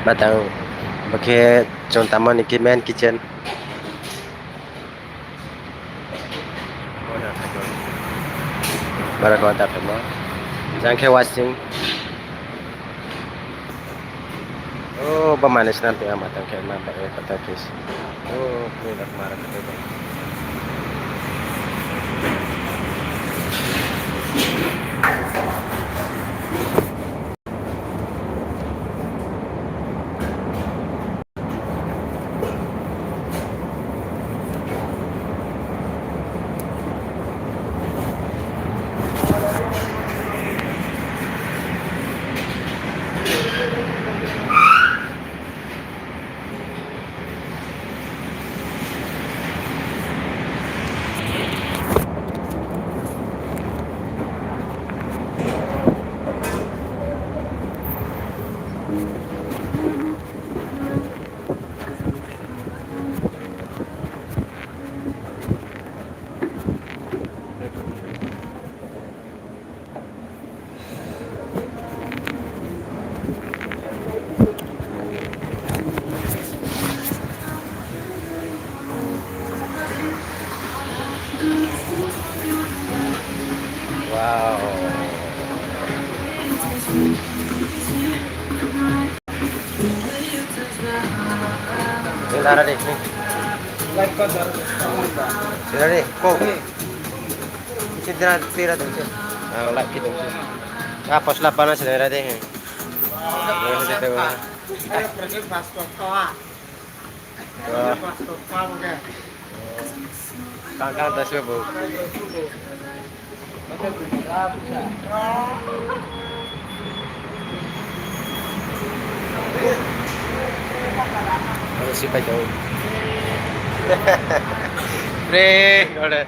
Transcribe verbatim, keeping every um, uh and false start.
Matang, bo khe chung tamo ni khe main kitchen. Boro khe ta phaimo. Jang khe washing. O, bo manoi snam tong ya matang khe ma bai kata khe. O, ni rok ma rok khe. Wow. Ini lara deh, ni. Ini lara deh, kau. Isi dina tira dong se. Ah, light khe dong se. Ah, posla pana se lara deh. Ini se tu. Wah. Kang kang ta se bo. Aro si pai tong. Pre, ore.